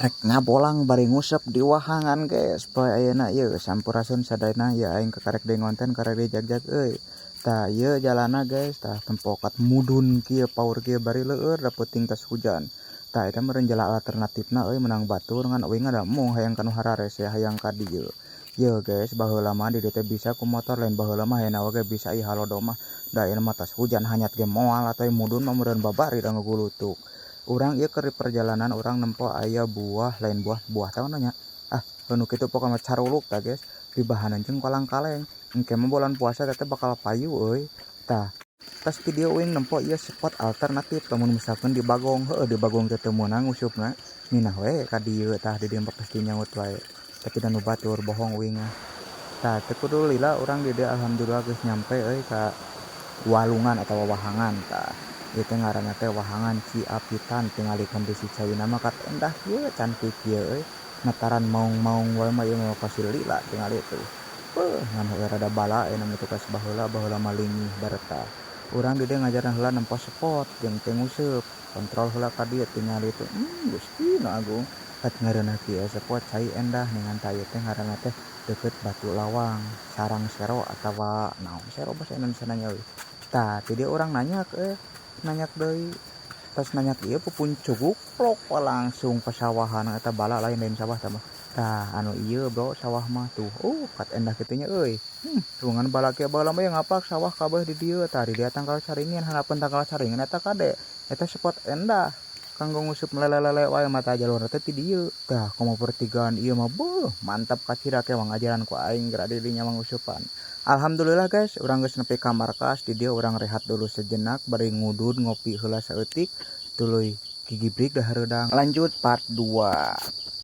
Rek ngabolang bari nguseup di wahangan, guys, poe ayeuna ieu. Sampurasun sadayana ya, aing kakarek deui ngonten, karek deui jagjag euy. Tah, ieu jalanna, guys. Tah, tempokat mudun kieu, paur kieu, bari leueur da peuting tas hujan. Tah, eta meureun jalan alternatifna euy, meunang batur ngan uing da embung hayang ka nu hararese, hayang ka dieu. Yeuh, guys, baheula mah di dieu teh bisa ku motor, lain baheula mah, ayeuna oge bisa ieu halodo mah. Da ayeuna mah tas hujan hanyat ge moal atuh mudun mah, meureun babari da ngagulutuk. Urang ieu keur di perjalanan, urang nempo aya buah, lain buah buah teh nya, ah, nu kitu pokona caruluk. Tah, guys, pibahanan jeung kolang kaleng. Engke mah bulan puasa teh bakal payu euy. Tah, tas ti dieu uing nempo ieu spot alternatif lamun misalkan di Bagong, heueuh, di Bagong teh teu meunang ngusupna, minah we ka dieu. Tah, di dieu mah pasti nyaut wae, tapi da nu batur bohong uing mah. Tah, teu kudu lila urang di dieu, alhamdulillah geus nyampe euy ka walungan atawa wahangan. Tah, ieu teh ngaranna teh Wahangan Ciapitan. Tingali kondisi caina mah kat endah kieu, cantik kieu euy. Nataran maung-maung wae mah ieu mah pasti lila. Tingali tuh, beuh, ngan heueuh rada bala ayeuna mah teu kawas baheula. Baheula mah linggih baretah. Urang di dieu ngajaran heula nempo spot jeung teu nguseup, kontrol heula ka dieu. Tingali tuh, Gusti nu agung, kat ngareunah kieu spot cai endah ningan. Tah, ieu teh ngaranna teh deukeut Batu Lawang, sarang sero atawa naon sero basa Indonesia nya euy. Tah, ti dieu urang nanyak euy, nanyak deui, tos nanyak ieu pupuncuguk plok langsung pasawahan eta bala, lain lain sawah tah mah. Tah, anu ieu, bro, sawah mah tuh, kat endah kitu nya euy. Rungan bala kieu, baheula mah ngapak sawah kabeh di dieu. Tah, di dieu tangkal caringin, handapeun tangkal caringin eta kade, eta spot endah kanggo nguseup lele-lele wae mata jalurna teh ti dieu. Tah, komo pertigaan ieu mah, beuh, mantap kacida ke ngajaran ku aing geura di dinya mah nguseupan. Alhamdulillah, guys, urang geus nepi ka markas. Di dieu urang rehat dulu sejenak bari ngudud ngopi heula saeutik, tuluy gigibrik dah hareudang, lanjut part 2.